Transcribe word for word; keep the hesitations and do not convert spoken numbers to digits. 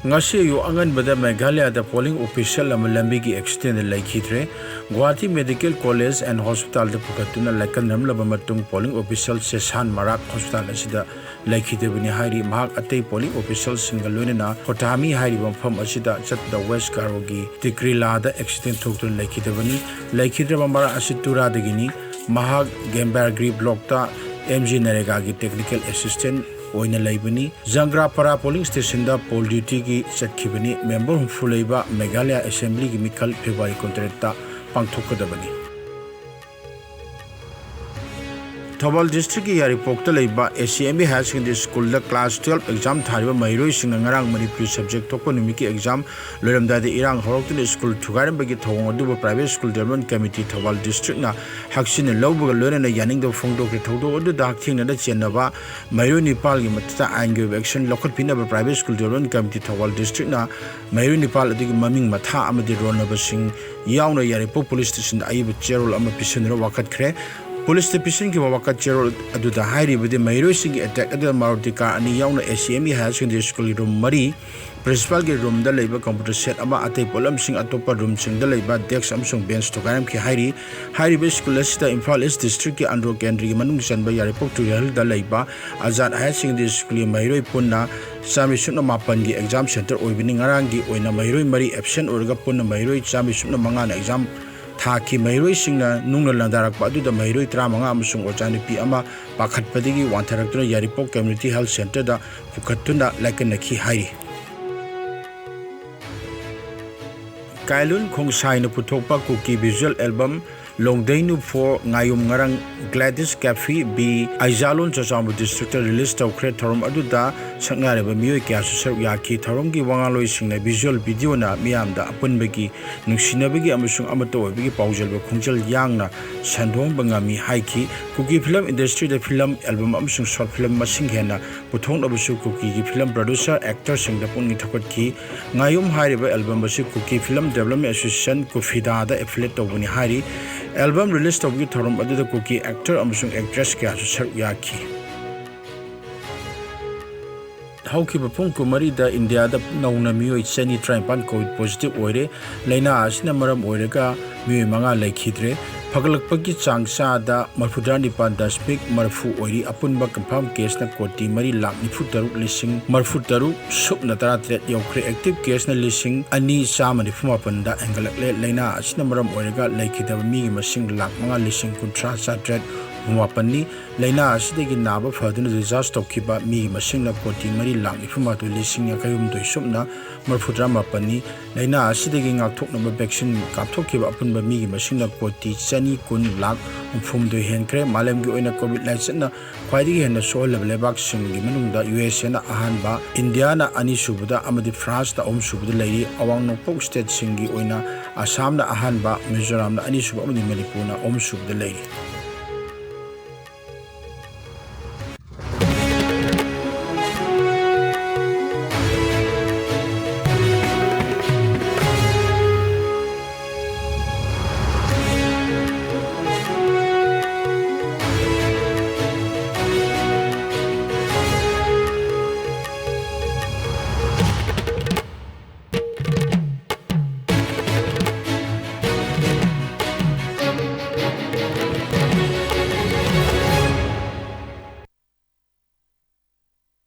ꯉꯁꯤ ꯑꯌꯨꯛ ꯑꯉꯟꯕꯗ ꯃꯦꯘꯥꯂꯌꯥꯗ polling official ꯑꯃ ꯂꯝꯕꯤꯒꯤ accidentꯗ ꯂꯩꯈꯤꯗ꯭ꯔꯦ꯫ ꯒꯨꯋꯥꯍꯥꯇꯤ Medical College and Hospitalꯗ ꯄꯨꯈꯠꯇꯨꯅ ꯂꯥꯏꯀꯠꯅꯔꯝꯂꯕ ꯃꯇꯨꯡ polling official ꯁꯦꯁꯥꯟ ꯃꯔꯥꯛ hospital ꯑꯁꯤꯗ ꯂꯩꯈꯤꯗꯕꯅꯤ ꯍꯥꯏꯔꯤ꯫ ꯃꯍꯥꯛ ꯑꯇꯩ polling officialꯁꯤꯡꯒ ꯂꯣꯏꯅꯅ ꯈꯣꯊꯥꯃꯤ ꯍꯥꯏꯔꯤꯕ ꯃꯐꯝ ꯑꯁꯤꯗ ꯆꯠꯄꯗ West Garoꯒꯤ ꯇꯤꯀ꯭ꯔꯤꯂꯥꯗ accident ꯊꯣꯛꯇꯨꯅ ꯂꯩꯈꯤꯗꯕꯅꯤ꯫ ꯂꯩꯈꯤꯗ꯭ꯔꯕ ꯃꯔꯥꯛ ꯑꯁꯤ ꯇꯨꯔꯥꯗꯒꯤꯅꯤ꯫ ꯃꯍꯥꯛ ꯒꯦꯝꯕꯥꯔꯒ꯭ꯔꯤ blockꯇ MGNREGAꯒꯤ technical assistant ꯑꯣꯏꯅ ꯂꯩꯕꯅꯤ꯫ ꯖꯪꯒ꯭ꯔꯥꯄꯥꯔꯥ polling stationꯗ poll dutyꯒꯤ ꯆꯠꯈꯤꯕꯅꯤ꯫ Member ꯍꯨꯝꯐꯨ ꯂꯩꯕ Meghalaya Assemblyꯒꯤ ꯃꯤꯈꯜ February ꯀꯨꯟꯇꯔꯦꯠꯇ ꯄꯥꯡꯊꯣꯛꯀꯗꯕꯅꯤ꯫ ꯊꯧꯕꯥꯜ districtꯀꯤ ꯌꯥꯏꯔꯤꯄꯣꯛꯇ ꯂꯩꯕ ACME Higher Secondary Schoolꯗ class twelve exam ꯊꯥꯔꯤꯕ ꯃꯍꯩꯔꯣꯏꯁꯤꯡꯅ ꯉꯔꯥꯡ ꯃꯅꯤꯄꯨꯔꯤ subject ꯊꯣꯛꯄ ꯅꯨꯃꯤꯠꯀꯤ exam ꯂꯣꯏꯔꯝꯗꯥꯏꯗ ꯏꯔꯥꯡ ꯍꯧꯔꯛꯇꯨꯅ school ꯊꯨꯒꯥꯏꯔꯝꯕꯒꯤ ꯊꯧꯑꯣꯡ ꯑꯗꯨꯕꯨ Private School Development Committee Thoubal districtꯅ ꯍꯛꯆꯤꯟꯅ ꯂꯧꯕꯒ ꯂꯣꯏꯅꯅ ꯌꯥꯅꯤꯡꯗꯕ ꯐꯣꯡꯗꯣꯛꯈ꯭ꯔꯦ꯫ ꯊꯧꯗꯣꯛ ꯑꯗꯨꯗ ꯍꯛꯊꯦꯡꯅꯗ ꯆꯦꯟꯅꯕ ꯃꯍꯩꯔꯣꯏ ꯅꯤꯄꯥꯜꯒꯤ ꯃꯊꯛꯇ ꯑꯥꯏꯟꯒꯤ ꯑꯣꯏꯕ action ꯂꯧꯈꯠꯄꯤꯅꯕ Private School Development Committee Thoubal districtꯅ ꯃꯍꯩꯔꯣꯏ ꯅꯤꯄꯥꯜ ꯑꯗꯨꯒꯤ ꯃꯃꯤꯡ ꯃꯊꯥ ꯑꯃꯗꯤ roll numberꯁꯤꯡ ꯌꯥꯎꯅ ꯌꯥꯏꯔꯤꯄꯣꯛ police stationꯗ ꯑꯏꯕ ꯆꯦꯔꯣꯜ ꯑꯃ ꯄꯤꯁꯤꯟꯗꯨꯅ ꯋꯥꯀꯠꯈ꯭ꯔꯦ꯫ Policeꯇ ꯄꯤꯁꯤꯟꯈꯤꯕ ꯋꯥꯀꯠ ꯆꯦꯔꯣꯜ ꯑꯗꯨꯗ ꯍꯥꯏꯔꯤꯕꯗꯤ ꯃꯍꯩꯔꯣꯏꯁꯤꯡꯒꯤ attack ꯑꯗꯨꯗ Maruti car ꯑꯅꯤ ꯌꯥꯎꯅ ACME Higher Secondary Schoolꯒꯤ room ꯃꯔꯤ, principalꯒꯤ roomꯗ ꯂꯩꯕ computer set ꯑꯃ, ꯑꯇꯩ ꯄꯣꯠꯂꯝꯁꯤꯡ ꯑꯇꯣꯞꯄ roomꯁꯤꯡꯗ ꯂꯩꯕ desk ꯑꯃꯁꯨꯡ bench ꯊꯨꯒꯥꯏꯔꯝꯈꯤ ꯍꯥꯏꯔꯤ꯫ ꯍꯥꯏꯔꯤꯕ school ꯑꯁꯤꯗ ꯏꯝꯐꯥꯜ East districtꯀꯤ ꯑꯟꯗ꯭ꯔꯣ ꯀꯦꯟꯗ꯭ꯔꯒꯤ ꯃꯅꯨꯡ ꯆꯟꯕ ꯌꯥꯏꯔꯤꯄꯣꯛ ꯇꯨꯔꯦꯜꯗ ꯂꯩꯕ ꯑꯖꯥꯗ Higher Secondary Schoolꯒꯤ ꯃꯍꯩꯔꯣꯏ ꯄꯨꯟꯅ ꯆꯥꯝꯃꯔꯤ ꯁꯨꯞꯅ ꯃꯥꯄꯟꯒꯤ exam center ꯑꯣꯏꯕꯅꯤ꯫ ꯉꯔꯥꯡꯒꯤ ꯑꯣꯏꯅ ꯃꯍꯩꯔꯣꯏ ꯃꯔꯤ absent ꯑꯣꯏꯔꯒ ꯄꯨꯟꯅ ꯃꯍꯩꯔꯣꯏ ꯆꯥꯝꯃꯔꯤ ꯁꯨꯞꯅ ꯃꯉꯥꯅ exam ꯊꯥꯈꯤ꯫ ꯃꯍꯩꯔꯣꯏꯁꯤꯡꯅ ꯅꯨꯡꯅ ꯂꯥꯟꯗꯥꯔꯛꯄ ꯑꯗꯨꯗ ꯃꯍꯩꯔꯣꯏ ꯇꯔꯥꯃꯉꯥ ꯑꯃꯁꯨꯡ ꯑꯣꯖꯥ ꯅꯨꯄꯤ ꯑꯃ ꯄꯥꯈꯠꯄꯗꯒꯤ ꯋꯥꯟꯊꯔꯛꯇꯨꯅ ꯌꯥꯏꯔꯤꯄꯣꯛ Community Health Centreꯗ ꯄꯨꯈꯠꯇꯨꯅ ꯂꯥꯏꯀꯠꯅꯈꯤ ꯍꯥꯏꯔꯤ꯫ ꯀꯥꯏꯂꯨꯟ ꯈꯣꯡꯁꯥꯏꯅ ꯄꯨꯊꯣꯛꯄ ꯀꯨꯀꯤ visual album ꯂꯣꯡꯗꯩꯅꯨ ꯐꯣꯔ ꯉꯥꯌꯨꯝ ꯉꯔꯥꯡ Gladys Cafe B ꯑꯩꯖꯥꯂꯣꯟ Churachandpur districtꯇ release ꯇꯧꯈ꯭ꯔꯦ꯫ ꯊꯧꯔꯝ ꯑꯗꯨꯗ ꯁꯛꯅꯥꯏꯔꯕ ꯃꯤꯑꯣꯏ ꯀꯌꯥꯁꯨ ꯁꯔꯨꯛ ꯌꯥꯈꯤ꯫ ꯊꯧꯔꯝꯒꯤ ꯋꯥꯉꯥꯡꯂꯣꯏꯁꯤꯡꯅ visual videoꯅ ꯃꯤꯌꯥꯝꯗ ꯑꯄꯨꯟꯕꯒꯤ ꯅꯨꯡꯁꯤꯅꯕꯒꯤ ꯑꯃꯁꯨꯡ ꯑꯃꯠꯇ ꯑꯣꯏꯕꯒꯤ ꯄꯥꯎꯖꯦꯜꯕꯨ ꯈꯣꯡꯖꯦꯜ ꯌꯥꯡꯅ ꯁꯟꯗꯣꯛꯍꯟꯕ ꯉꯝꯃꯤ ꯍꯥꯏꯈꯤ꯫ ꯀꯨꯀꯤ film industryꯗ film album ꯑꯃꯁꯨꯡ short film ꯃꯁꯤꯡ ꯍꯦꯟꯅ ꯄꯨꯊꯣꯛꯅꯕꯁꯨ ꯀꯨꯀꯤꯒꯤ film producer, actorꯁꯤꯡꯗ ꯄꯨꯛꯅꯤꯡ ꯊꯧꯒꯠꯈꯤ꯫ ꯉꯥꯌꯨꯝ ꯍꯥꯏꯔꯤꯕ album ꯑꯁꯤ ꯀꯨꯀꯤ Film Development Association, ꯀꯨꯐꯤꯗꯥꯗ affiliate ꯇꯧꯕꯅꯤ ꯍꯥꯏꯔꯤ꯫ Album release ꯇꯧꯕꯒꯤ ꯊꯧꯔꯝ ꯑꯗꯨꯗ ꯀꯨꯀꯤ actor ꯑꯃꯁꯨꯡ actress ꯀꯌꯥꯁꯨ ꯁꯔꯨꯛ ꯌꯥꯈꯤ꯫ ꯍꯧꯈꯤꯕ ꯄꯨꯡ ꯀꯨꯟꯃꯔꯤꯗ ꯏꯟꯗꯤꯌꯥꯗ ꯅꯧꯅ ꯃꯤꯑꯣꯏ ꯆꯅꯤ ꯇꯔꯥꯅꯤꯄꯥꯟ ꯀꯣꯚꯤꯗ ꯄꯣꯖꯤꯇꯤꯚ ꯑꯣꯏꯔꯦ꯫ ꯂꯥꯏꯅꯥ ꯑꯁꯤꯅ ꯃꯔꯝ ꯑꯣꯏꯔꯒ ꯃꯤꯑꯣꯏ ꯃꯉꯥ ꯂꯩꯈꯤꯗ꯭ꯔꯦ꯫ ꯐꯒꯠꯂꯛꯄꯒꯤ ꯆꯥꯡ ꯆꯥꯗ ꯃꯔꯤꯐꯨꯇꯔꯥ ꯅꯤꯄꯥꯟ ꯗꯁꯃꯤꯛ ꯃꯔꯤꯐꯨ ꯑꯣꯏꯔꯤ꯫ ꯑꯄꯨꯟꯕ ꯀꯟꯐꯥꯔꯝ ꯀꯦꯁꯅ ꯀꯣꯇꯤ ꯃꯔꯤ ꯂꯥꯛ ꯅꯤꯐꯨ ꯇꯔꯨꯛ ꯂꯤꯁꯤꯡ ꯃꯔꯤꯐꯨ ꯇꯔꯨꯛ ꯁꯨꯞꯅ ꯇꯔꯥ ꯇꯔꯦꯠ ꯌꯧꯈ꯭ꯔꯦ꯫ ꯑꯦꯛꯇꯤꯚ ꯀꯦꯁꯅ ꯂꯤꯁꯤꯡ ꯑꯅꯤ ꯆꯥꯝꯃ ꯅꯤꯐꯨ ꯃꯥꯄꯟꯗ ꯍꯦꯟꯒꯠꯂꯛꯂꯦ꯫ ꯂꯥꯏꯅꯥ ꯑꯁꯤꯅ ꯃꯔꯝ ꯑꯣꯏꯔꯒ ꯂꯩꯈꯤꯗꯕ ꯃꯤꯒꯤ ꯃꯁꯤꯡ ꯂꯥꯛ ꯃꯉꯥ ꯂꯤꯁꯤꯡ ꯀꯨꯟꯊ꯭ꯔꯥ ꯆꯥꯇ꯭ꯔꯦꯠ ꯍꯨꯝꯐꯨ ꯃꯥꯄꯟꯅꯤ꯫ ꯂꯥꯏꯅꯥ ꯑꯁꯤꯗꯒꯤ ꯅꯥꯕ ꯐꯗꯨꯅ ꯗꯤꯁꯆꯥꯔꯖ ꯇꯧꯈꯤꯕ ꯃꯤꯒꯤ ꯃꯁꯤꯡꯅ ꯀꯣꯇꯤ ꯃꯔꯤ ꯂꯥꯛ ꯅꯤꯐꯨ ꯃꯥꯊꯣꯏ ꯂꯤꯁꯤꯡ ꯌꯥꯡꯈꯩ ꯍꯨꯝꯗꯣꯏ ꯁꯨꯞꯅ ꯃꯔꯤꯐꯨꯇꯔꯥ ꯃꯥꯄꯟꯅꯤ꯫ ꯂꯥꯏꯅꯥ ꯑꯁꯤꯗꯒꯤ ꯉꯥꯛꯊꯣꯛꯅꯕ ꯚꯦꯛꯁꯤꯟ ꯀꯥꯞꯊꯣꯛꯈꯤꯕ ꯑꯄꯨꯟꯕ ꯃꯤꯒꯤ ꯃꯁꯤꯡꯅ ꯀꯣꯇꯤ ꯆꯅꯤ ꯀꯨꯟ ꯂꯥꯛ ꯍꯨꯝꯐꯨ ꯍꯨꯝꯗꯣꯏ ꯍꯦꯟꯈ꯭ꯔꯦ꯫ ꯃꯥꯂꯦꯝꯒꯤ ꯑꯣꯏꯅ ꯀꯣꯚꯤꯗ ꯂꯥꯏꯆꯠꯅ ꯈ꯭ꯋꯥꯏꯗꯒꯤ ꯍꯦꯟꯅ ꯁꯣꯛꯍꯜꯂꯕ ꯂꯩꯕꯥꯛꯁꯤꯡꯒꯤ ꯃꯅꯨꯡꯗ ꯌꯨ ꯑꯦꯁ ꯑꯦꯅ ꯑꯍꯥꯟꯕ, ꯏꯟꯗꯤꯌꯥꯅ ꯑꯅꯤꯁꯨꯕꯗ ꯑꯃꯗꯤ ꯐ꯭ꯔꯥꯟꯁꯇ ꯑꯍꯨꯝꯁꯨꯕꯗ ꯂꯩꯔꯤ꯫ ꯑꯋꯥꯡ ꯅꯣꯡꯄꯣꯛ ꯁ꯭ꯇꯦꯠꯁꯤꯡꯒꯤ ꯑꯣꯏꯅ ꯑꯁꯥꯝꯅ ꯑꯍꯥꯟꯕ, ꯃꯤꯖꯣꯔꯥꯝꯅ ꯑꯅꯤꯁꯨꯕ ꯑꯃꯗꯤ ꯃꯅꯤꯄꯨꯔꯅ ꯑꯍꯨꯝꯁꯨꯕꯗ ꯂꯩꯔꯤ꯫